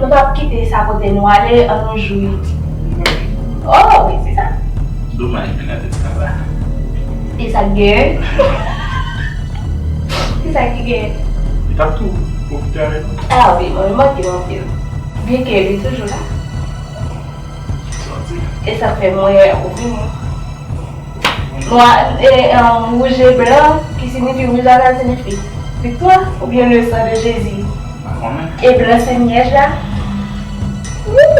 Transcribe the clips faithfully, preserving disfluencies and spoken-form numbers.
Nou p ap kite sa pote nou ale, ann nou jwi. Oh, wi, se sa. Domaj, men la tèt sa va. E sa k gen? Ki sa ki gen? Li t ap tou pwofite avèk nou. Ah wi, mwen manke anpil. Byenke li toujou la. Sa w di? E sa k fè m wè ou vini. Nwa, e, e, wouj e blan, ki siyifi, wouj la, sa siyifi viktwa, oubyen le sang de Jésus. Pa konnen. E blan se nyèj la. Wi. M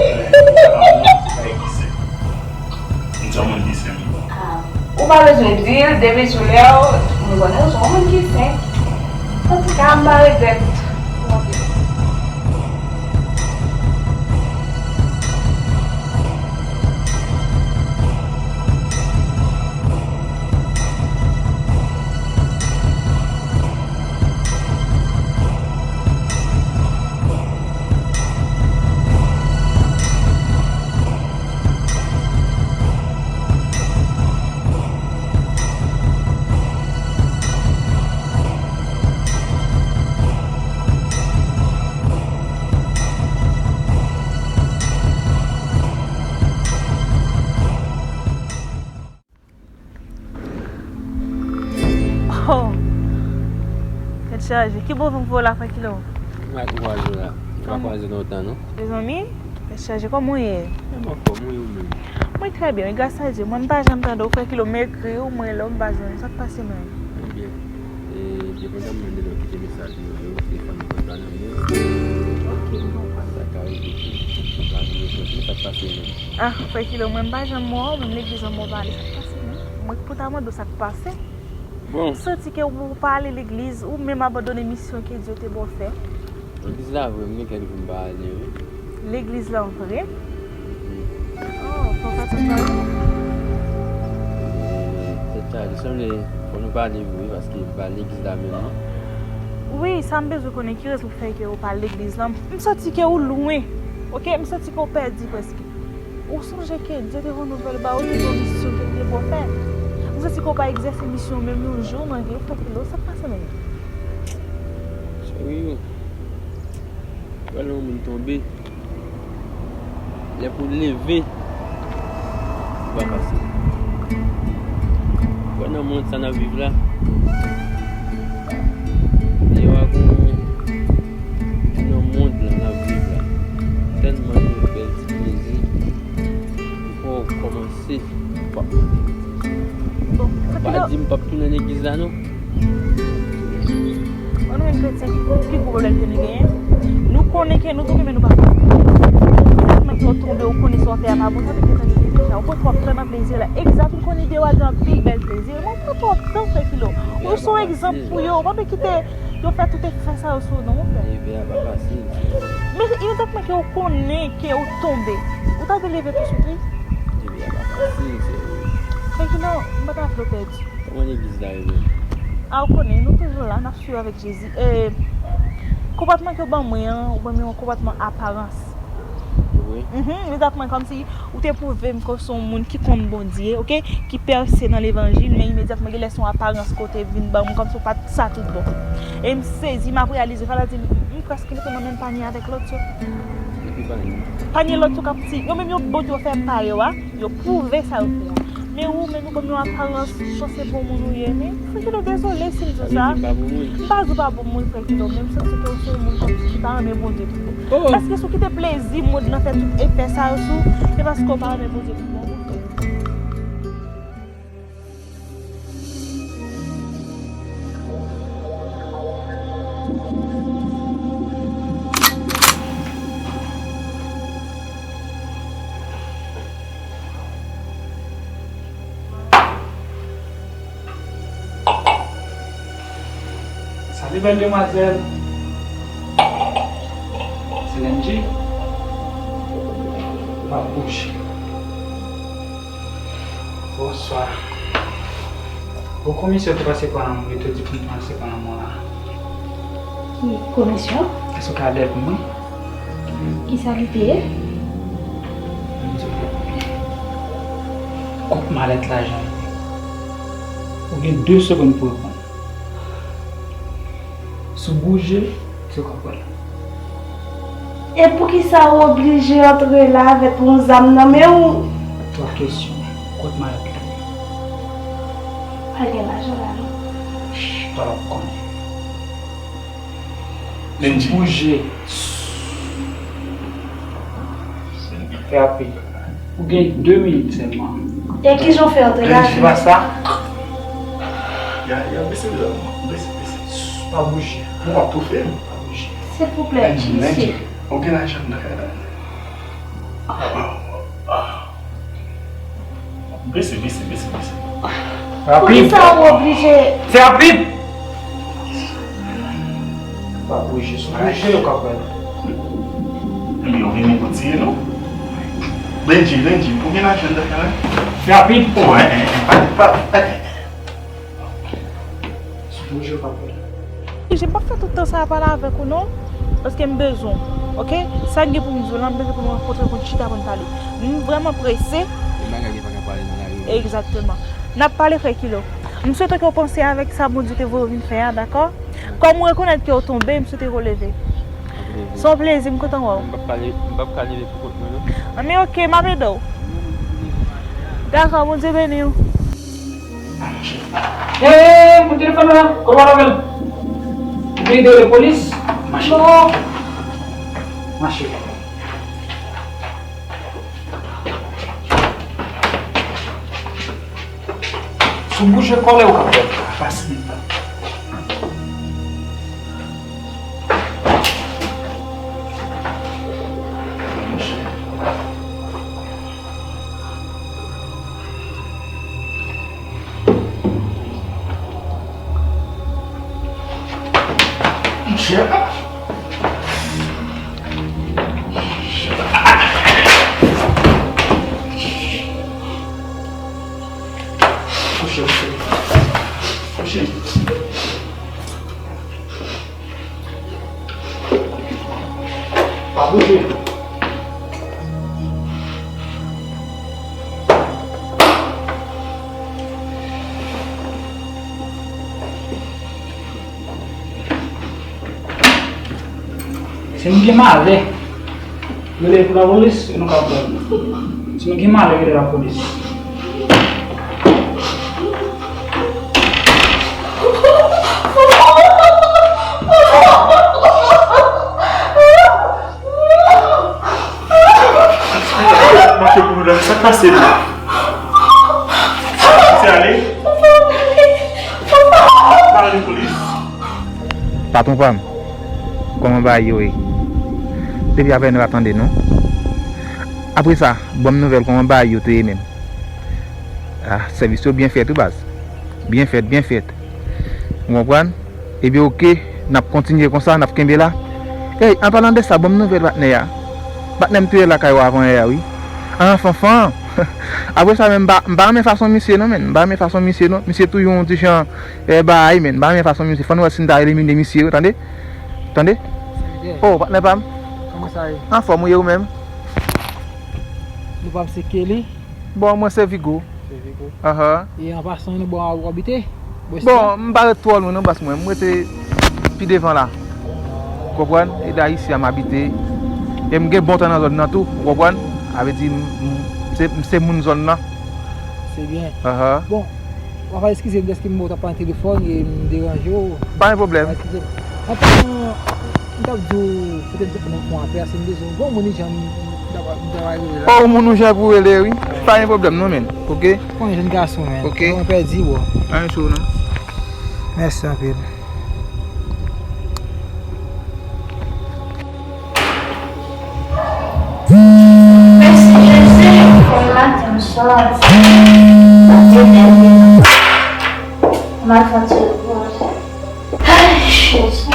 se yon moun ki senp. Ah. Ou pa bezwen di l, depi sou lè w, nou konnen w se yon moun ki senp. Antouka, m pa regrèt. Oh! Tèt chaje. Ki bò vin voye la, frè Kilo? M pa kwaze w la. M pa kwaze w lontan, non. Mezanmi, tèt chaje, kòman w ye? Mwen anfòm, wi, ou menm? Mwen trè byen, wi, gras a Dye. Mwen, m pa janm tande w, frè Kilo, m ekri w, m rele w, m pa jwenn ou. Sa k pase menm? Mwen byen. E, depi lè m mande lè w kite mesaj nou yo, telefòn mwen pa nan men. Ok, m konprann. Sa ka rive tou. M pa vin reponn. Sa k pase menm? Ah, frè Kilo, mwen m pa janm wè w, menm legliz lan m wè w pa ale, sa k pase menm? Mwen k pou ta mande w sa k pase. Bon. M santi ke ou pa ale legliz, ou menm abandone misyon ke Dye te ba w fè. Legliz la vre, m gen kèk jou m pa ale, wi. Legliz la vre? Mhm. Oh, fò w pa t ale. E, tèt chaje, sanble fò nou pale vre, paske m pa ale legliz la menm, non. Wi, sa m bezwen konnen, ki rezon k fè ke ou pa al legliz la? M santi ke ou lwen, ok? M santi ke ou pèdi prèske. Ou sonje ke Dye te renouvle ba ou, te gen yon misyon ke l te ba w fè. M santi ke ou pa egzèse misyon menm yon jou nan vi w, frè Kilo, sa k pase menm? Cheri, wè lè yon moun tonbe, lè pou l leve, li pa fasil. Wè nan mond sa n ap viv la, lè w ap nan mond lan n ap viv la, tèlman gen bèl ti plezi, ou pa kòmanse, ou p ap mande. Bon, pa di m p ap tounen legliz la, non. Bon, nou menm kretyen, ki pi gwo pwoblèm ke nou genyen? Nou konnen ke nou tonbe, men nou pa fè anyen. Egzakteman, lè w tonbe, ou konnen sa w fè a pa bon, sa vle di ke w tonbe deja. Ou pran twòp tan nan plezi la. Egzakteman, ou konnen deyò a gen anpil bèl plezi. Ou pran twòp tan, frè Kilo. Ou se yon egzanp pou yo. Ou pa vle kite yo fè tout efè sa yo sou ou, non, mon frè. Leve a pa fasil. Men imedyatman ke ou konnen ke ou tonbe, ou ta dwe leve touswit, wi. Leve a pa fasil, sè. Frè Kilo, m pa ta vle w pèdi. Kòman legliz la ye menm? A, ou konnen, nou toujou la, n ap swiv avèk Jezi. E, konpòtman ke w ban mwen an, ou ban mwen yon konpòtman aparans. Wi. Mhm, imedyatman, kòmsi ou te pwouve m ke w se yon moun ki konn Bondye, ok, ki pèse nan levanjil, men imedyatman, gen lè se yon aparans ke w te vin ban mwen, kòmsi w pa t sa tout bon. E m sezi, m ap reyalize, fò w di m, m prèske mete nan menm panye avèk lòt yo. Ki panye? Panye lòt yo k ap ti, yo menm yo, Bondye yo fè pa yo a, yo pwouve sa yo fè a. Men ou menm, ou ban m yon aparans, panse bon moun ou ye, men, frè Kilo, dezole si m di w sa. Sa vle di m pa bon moun? M pa di w pa bon moun, frè Kilo, men m santi ke w se yon moun kòmsi ki pa renmen Bondye tout bon. Oh! Paske si w kite plezi mond lan fè tout efè sa yo sou w, se paske w pa renmen Bondye tout bon, mon frè. Salut, belle demoiselle. C'est Lenji. Ma bouche. Bonswa. Bon, komisyon te pase pran nan mwen, li te di pou m pase pran nan mwen la. Ki komisyon? Èske w ka lè pou mwen? Ki sa li te ye? M di w, kote malèt lajan an ye? Ou gen de segonn pou reponn. Si w bouje, se w k ap wè l. E poukisa ou oblije antre la avèk yon zam nan men w? Twòp kesyon. Kot malèt la? Pa gen lajan la non. Ch, talò konnen. Bendji. Bouje. Fè rapid. Ou gen de minit sèlman. E kijan w fè antre la? Bendji, se pa sa. Ya, ya, bese zam nan. Bese, bese. Pa bouje. Ou ap toufe m. Pa bouje. Silvouplè, mesye. Bendji, ou gen lajan nan kay la? Bese, bese, bese, bese. Rapid. Poukisa ou oblije? Fè rapid. Pa bouje, sou bouje yo ka pran. Ebyen, ou vini pou tiye nou? Bendji, Bendji, ou gen lajan nan kay la? Fè rapid. O, en, en, en, pa, pa, pa. Sou bouje yo ka pran. Jen, m p ap fè tout tan sa a pale avèk ou non, paske m bezwen w, oke? Sa m gen pou m di w la, m bezwen pou m rankontre w, pou n chita, pou n pale. M vrèman prese. Gen bagay ki pa ka pale nan lari. Egzakteman. N ap pale, frè Kilo. M swete ke w panse avèk sa Bondye te voye w vin fè a, dakò? Kòm m rekonèt ke w tonbe, m swete ke w leve. M ap leve. Se yon plezi, m kontan wè w. M p ap ka le-, m p ap ka leve pou kont mwen non. Anben, oke, m ap ede w. Dakò, Bondye beni w. Hey, moun telefòn la, kòman w avè l? Ou te rele polis? Mache. Mache. Si w bouje kòlè ou ka pèdi. Fasil. Kouche, kouche. Kouche. Pa bouje. Si nou gen malè, rele pou lapolis, nou ka pran. Si nou gen malè, rele lapolis. Mache pou nou la, sa k pase la? Misye ale? Pa rele polis? Patwon pa m, kòman bagay yo ye? Depi apre nou pa tande non. Apre sa, ban m nouvèl kòman bagay yo te ye menm. Ah, sèvis yo byen fèt wi baz. Byen fèt, byen fèt. Ou konprann? Ebyen oke, n ap kontinye konsa, n ap kenbe la. Ey, an palan de sa, ban m nouvèl patnè a. Patnè m te ye lakay ou avan yè a wi. An, Fanfan! Apre sa menm, m pa, m pa renmen fason misye non, menn. M pa renmen fason misye non. Misye toujou yon ti jan, eh, bagay, menn. M pa renmen fason misye. Fò nou wè si n ta elimine misye wi, tande? Tande? Sèvitè. Oh, patnè pa m. Kòman sa ye? Anfòm, ou ye ou menm? Nou pa m se Kelly. Bon, mwen se Vigo. Se Vigo. Aha. E an pasan, nan bò a ou abite? Bò isit la? Bon, m pa ret twò lwen non, baz mwen. M rete pi devan la. Ou konprann? E dayisyen m abite. E m gen bon tan nan zòn nan tou, ou konprann? Sa vle di, m, m, se, m se moun zòn nan. Se byen. Aha. Bon, w ap eskize m dèske m wè w t ap pale nan telefòn e m deranje w. Pa gen pwoblèm. W ap eskize m. Anfen, m t ap di w, petèt m te fè yon apè, se m bezwen w. Bon, moun ijan m t ap, m t ap rive la. Oh, moun ijan pou rele, wi. Pa gen pwoblèm, non, menn. Oke? Bon, jèn gason, menn. Oke. Mwen pèdi, bro. Pa gen cho, non. Mèsi anpil. Mèsi, Jezi, pou maten m sòti. Mwen te dèyè. Mwen fè ti repoze. Ay, Jezi.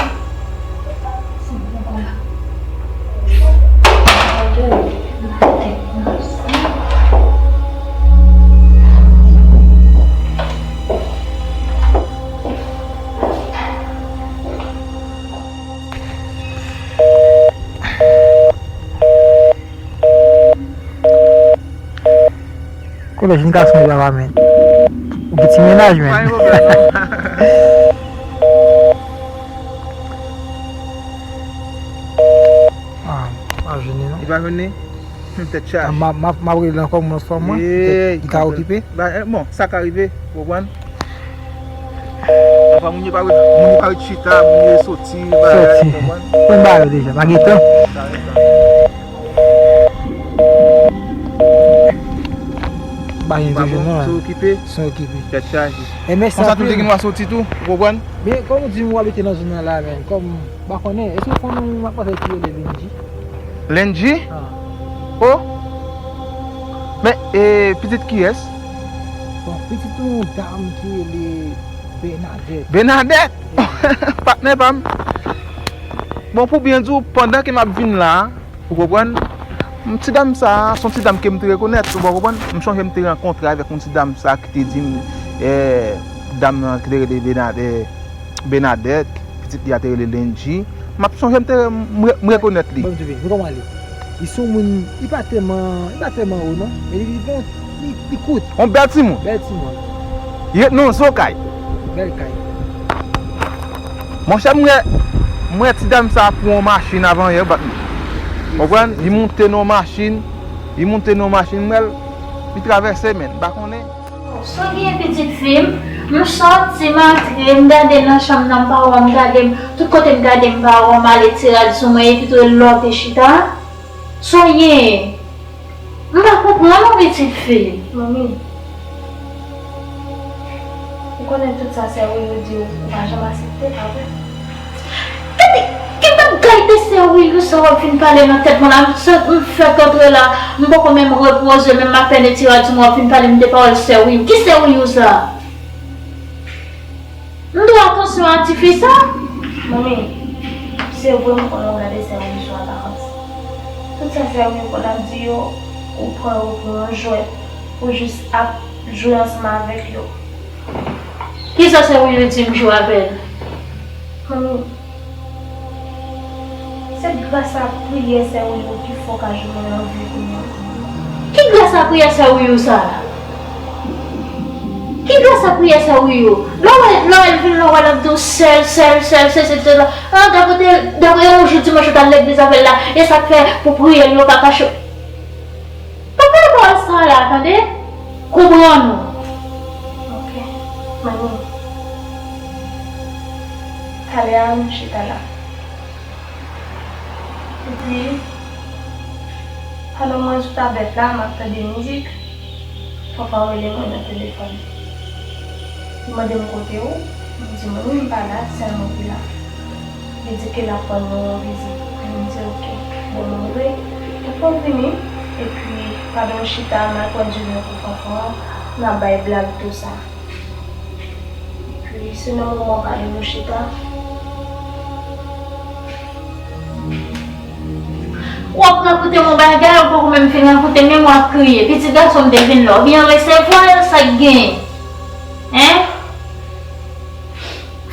Kolè jèn gason yo ap amenn. Ou gen ti mennaj, menn. Pa gen pwoblèm, non. Ah. Li pa jwenn li? Hmm, tèt chaje. M ap rele l ankò yon lòt fwa, mwen. Petèt li ka okipe. Bon, sa ka rive, ou konprann? Pafwa, moun yo pa, moun yo pa ret chita, moun yo soti, bagay, ou konprann? Mwen ba yo deja, pa gen tan. Sa, sa. Pa gen tan, non. Sou okipe? Sou okipe. Tèt chaje. E men sa tou, te gen dwa soti tou, ou konprann? Men, kòm ou di, m abite nan zòn nan la, men, kòm, m pa konnen, èske w konn yon matmwazèl ki rele Lindji? Lendji? Ah. Oh? Men, e, pitit kiyès? Bon, pitit yon dam ki rele Bernadette. Bernadette? Patnè pa m. Bon, pou byen di w, pandan ke m ap vin la, ou konprann? M, ti dam sa a, se yon ti dam ke m te rekonèt, ou konprann? M sonje m te rankontre avèk yon ti dam sa a ki te di m, eh, dam nan ki te rele Bernadette, Bernadette, pitit li a te rele Lendji. M ap sonje m te, m re-, m rekonèt li. Bon, m di, men kòman li? Li se yon moun, li pa tèlman, li pa tèlman wo non, men li, li bon, li, li kout. Yon bèl timoun. Bèl timoun. Li ret nan yon zo kay. Bèl kay. Monchè, m wè, m wè ti dam sa a pran yon machin avan yè, bat m. Konprann? Li moute nan yon machin, li moute nan yon machin, m wè l, li travèse, men, m pa konnen. Sa w gen pitit fi m? M sòti, m antre, m gade nan chanm nan, m pa wè w, m gade m, tout kote m gade, m pa wè w, m ale ti rad sou mwen, epi tou lè w te chita. Sa w ye? M pa konprann ou pitit fi. Manmi, ou konnen tout sa sè Willy di w, ou pa janm aksepte, pa vre? Gade, ki bagay de sè Willy sa w ap vin pale nan tèt mwen la? M sot, m fèk antre la, m poko menm repoze, menm apèn etire di mwen w ap vin pale m de pawòl sè Willy. Ki sè Willy sa? M dwe atansyon a tifi sa? Manmi, se vre m konnen w gade sè Willy sou apayans. Tout sa sè Willy konn ap di yo, ou pran yo pou yon jwèt, ou jis ap jwe ansanm avèk yo. Kisa sè Willy di m jwe avè l? Manmi, se gras a priyè sè Willy ki fè w ka jwenn yon vi kounye a. Ki gras a priyè sè Willy sa la? Ki gras a priyè sè Willy? Lè w wè, lè w wè l vin, lè w wè l ap di w sè l, sè l, sè l, sè l, sè l, sè l. Ah, dapre, dapre yon jou dimanch ou t al legliz avè l la, e sa k fè pou priyè l yo pa kache. Pa pale pawòl sa la, tande? Konprann ou. Ok. Manmi. Talè a, nou chita la. Epi, pandan mwen sou tablèt la, m ap tande mizik, Fanfan rele mwen nan telefòn. Li mande m kote w, m di, mwen menm m pa la, sèl mwen ki la. Li di ke l ap rann mwen yon vizit. M di, ok. Bon, mwen rive. Epi m vini, epi pandan m chita, m al pran diven pou Fanfan, n ap bay blag, tou sa. Epi, se nan moman pa nou chita. W ap rakonte m yon bagay, ou poko menm fin rakonte m, men w ap kriye. Pitit gason m te vin la, ou byen resevwa l, sa k genyen? Hein?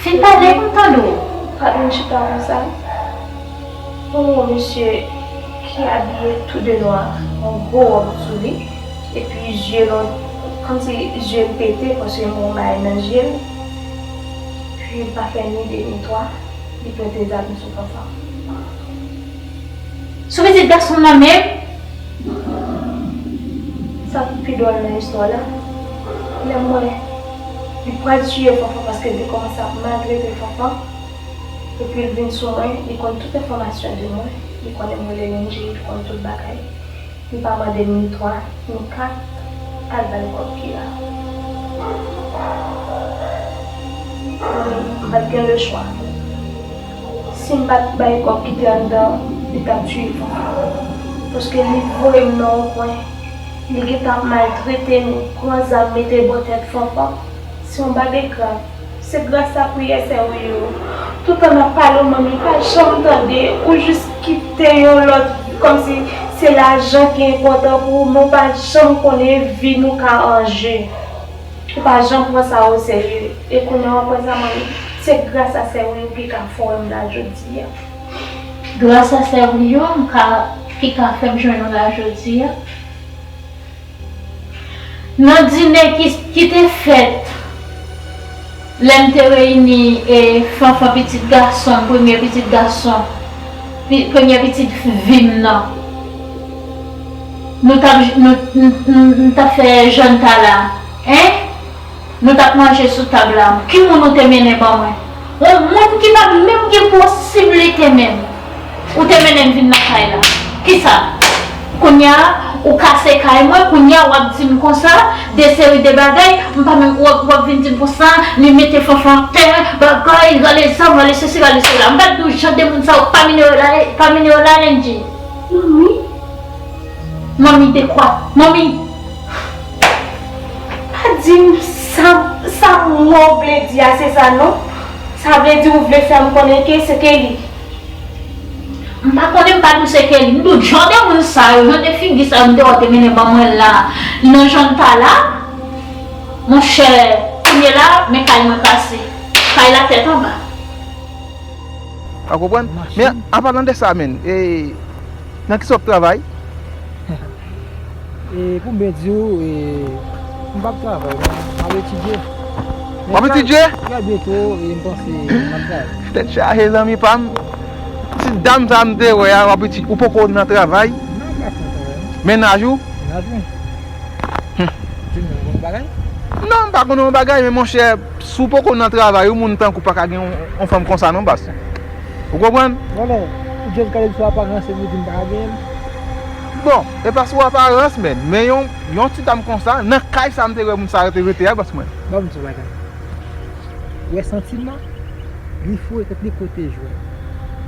Fin pale pou m tande w. Pa nou chita konsa. Yon misye ki abiye tou de nwa, yon gwo wòb sou li, epi zye l, kòmsi zye l pete, paske yon bagay nan zye l, epi l pa fè ni de ni twa, li pote zam sou Fanfan. Sou pitit gason m nan menm? Sa k pi dwòl nan istwa la, lè m wè li pral tiye Fanfan paske li te kòmanse ap maltrete Fanfan. Epi l vin sou mwen, li konn tout enfòmasyon de mwen, li konnen m rele Lendji, li konn tout bagay. Li pa mande m ni twa, ni kat, al bay kòb ki la. Mwen, m pa t gen lechwa. Si m pa t bay kòb ki te anndan, li t ap tiye Fanfan. Paske li voye m nan yon kwen, li gentan ap maltrete m, pran zam mete bò tèt Fanfan. Se yon bagay grav. Se gras a priyè sè Willy yo. Toutan n ap pale w, manmi pa janm tande, ou jis kite yon lòt, kòmsi se lajan ki enpòtan pou ou, men w pa janm konnen vi nou ka an je. Ou pa janm pran sa oserye. E kounye a w ap wè sa, manmi, se gras a sè Willy yo ki ka fè w wè m la jodi a. Gras a sè Willy yo, m ka, ki ka fè m jwenn ou la jodi a. Nan dine ki, ki te fèt lè m te reyini, e, Fanfan, pitit gason m, premye pitit gason, pi-, premye pitit fi m nan, Nou t ap, nou, nou, nou, nou t ap fè jèn tala, en? Nou t ap manje sou tab la. Ki moun ou te mennen ban mwen? Yon moun ki pa t menm gen posiblite menm. Ou te mennen m vin nan kay la. Kisa? Kounye a, ou kase kay mwen, kounye a, w ap di m konsa, de seri de bagay, m pa menm, w ap, w ap vin di m konsa, li mete Fanfan atè, bagay, rale zam, rale sesi, rale sela. M pa t di w jan de moun sa yo, pa mennen yo la, pa mennen yo la, Angie. Manmi? Manmi de kwa? Manmi! Pa di m sa, sa mò vle di a, se sa non? Sa vle di ou vle fè m konnen ke se Kelly? M pa konnen, m pa di w se Kelly. M di w jan de moun sa yo, jan de figi sa yo, m te wè w te mennen ban mwen la, nan jèn tala. Monchè, kounye la, men kay mwen kase. Kay la tèt anba. Ou konprann? Men, an palan de sa menm, e, nan kisa w ap travay? E, pou m byen di w, e, m p ap travay, non. M ap etidye. W ap etidye? Trè byento, e, m panse m ap travay. Tèt chaje, zanmi pa m. Ti dam sa m te wè a, w ap etidye, ou poko nan travay? Non, m pa nan travay, non. Mennaj ou? Mennaj mwen. Di m non, ou konn yon bagay? Non, m pa konn yon bagay, men monchè, si w poko nan travay, yon moun tankou w pa ka gen yon, yon fanm konsa non, baz. Ou konprann? Vòlè, ou jis gade sou aparans epi w di m pa ka genyen l? Bon, e pa sou aparans menm, men yon, yon ti dam konsa, nan kay sa m te wè moun sa yo te rete a, baz mwen. Ban m di w yon bagay. Ou wè santiman? Li foure tèt li kote jwèt.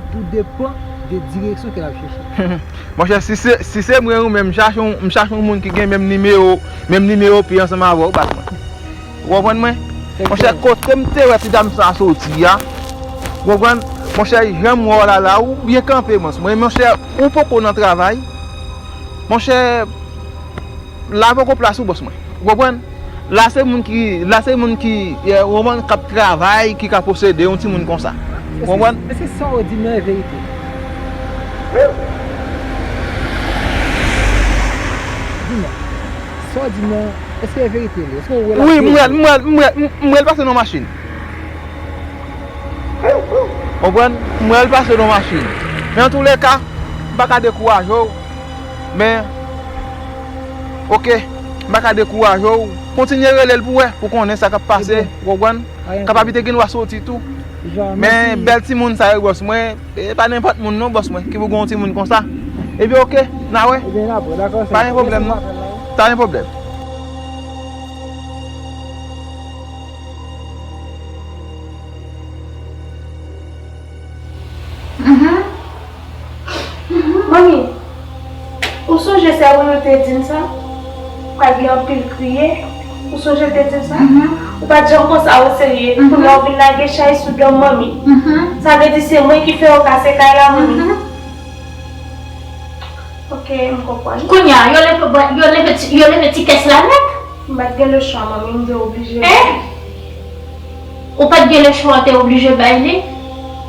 Tou depann de direksyon ke l ap chèche. Monchè, si se, si se mwen ou menm, m chache yon, m chache yon moun ki gen menm nimewo, menm nimewo pi ansanm avè w, bat mwen. Ou konprann mwen? Monchè, kote m te wè ti dam sa soti a? Ou konprann? Monchè, jan m wè w la la, ou byen kanpe, mons. Mwen, monchè, ou poko nan travay. Monchè, la poko plas ou, bòs mwen. Ou konprann? La se moun ki, la se moun ki, eh, ou konprann, k ap travay, ki ka posede yon timoun konsa. Ou konprann? Èske, èske sa w di m nan e verite? Di mwen, sa w di m nan, èske e verite li? Èske w wè l ap... Wi, m wè l, m wè l, m wè l, m wè l pase nan machin. Ou konprann? M wè l pase nan machin. Men antouleka, m pa ka dekouraje w. Men, oke, m pa ka dekouraje w. Kontinye rele l pou wè, pou konnen sa k ap pase, ou konprann? Kapab li te gen dwa soti tou. Men, bèl timoun sa yo, bòs mwen, e pa nenpòt moun non, bòs mwen, ki pou gen yon timoun konsa. Ebyen, oke, n a wè. Pa gen pwoblèm non. Pa gen pwoblèm. Mhm. Mhm. Manmi, ou sonje sè Wilou te di m sa? Pral gen anpil kriye. Ou sonje l te di m sa? Mhm. Ou pa t janm pran sa oserye. Mhm. Kounye a w vin lage chay sou do m, manmi. Mhm. Sa vle di se mwen ki fè yo kase kay la, manmi? Mhm. Ok, m konprann. Kounye a, yo leve, yo leve ti, yo leve ti kès la nèt. M pa t gen lechwa, manmi, m te oblije. Hein? Ou pa t gen lechwa, w te oblije bay li.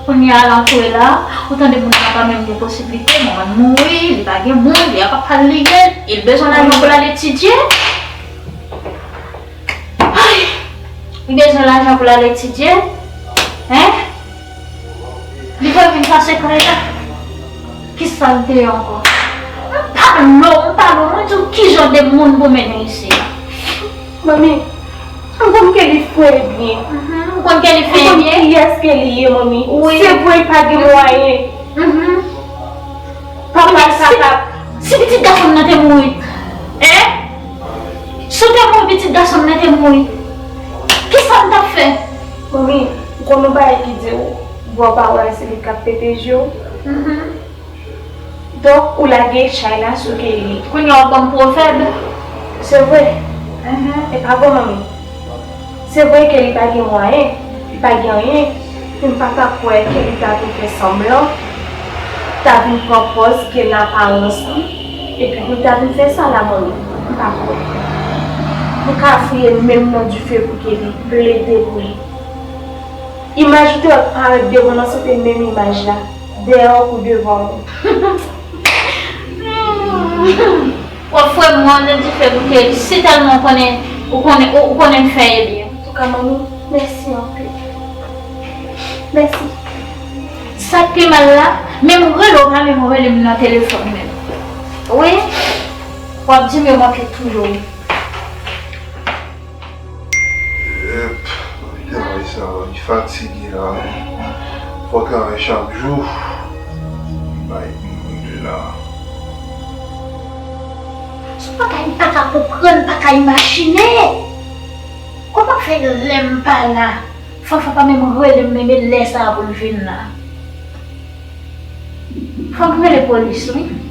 Kounye a la, ou la, ou tande moun nan pa menm gen posiblite, manman l mouri, li pa gen moun, li ap ap paliye, li bezwen lajan pou l al etidye. Ay! Li bezwen lajan pou l al etidye. Hein? Li pral vin kase kay la. Kisa l te ye ankò? M pale w, m pale w, mwen di w ki jan de moun pou mennen isi a. Manmi, m konn ke li fè byen. Mhm, m konn ke li fè byen. M konn kiyès ke li ye, manmi. Wi. Se vre, li pa gen mwayen. Mhm. Papa l kapab. Si pitit gason m nan te mouri, en? Si w te mouri, pitit gason m nan te mouri, kisa m t ap fè? Manmi, ou konn yon bagay ki di w, bò pawòl se li k ap pete je w. Mhm. Donk, ou lage chay la sou Kelly. Kounye a w ap ban m pwovèb. Se vre. Mhm. E pa bon, manmi. Se vre ke li pa gen mwayen, li pa gen anyen, men m pa ta kwè ke li ta vin fè sanblan, ta vin pran pòz ke l aparans li, epi pou l ta vin fè sa la, manmi, m pa kwè. M ka fouye men m nan dife pou ke li plede pou li. Imaj ou te wè k parèt devan nan, se te menm imaj la, dèyè w kou devan w. W ap fouye men w nan dife pou ke li, si tèlman w konnen, ou konnen, ou, ou konnen m fè e byen. Antouka, manmi, mèsi anpil. Mèsi. Sa k pi mal la, menm rele w pa menm rele m nan telefòn menm. Wi. W ap di m yo manke touye w. Ep, travay sa a, li fatige la wi. Fò travay chak jou. Bay m la. Sa w pa ka, pa ka konprann, pa ka imajine. Kòman fè lè m pa la, Fanfan pa menm rele m menm e lè sa a pou l vin la? Fò m rele polis wi.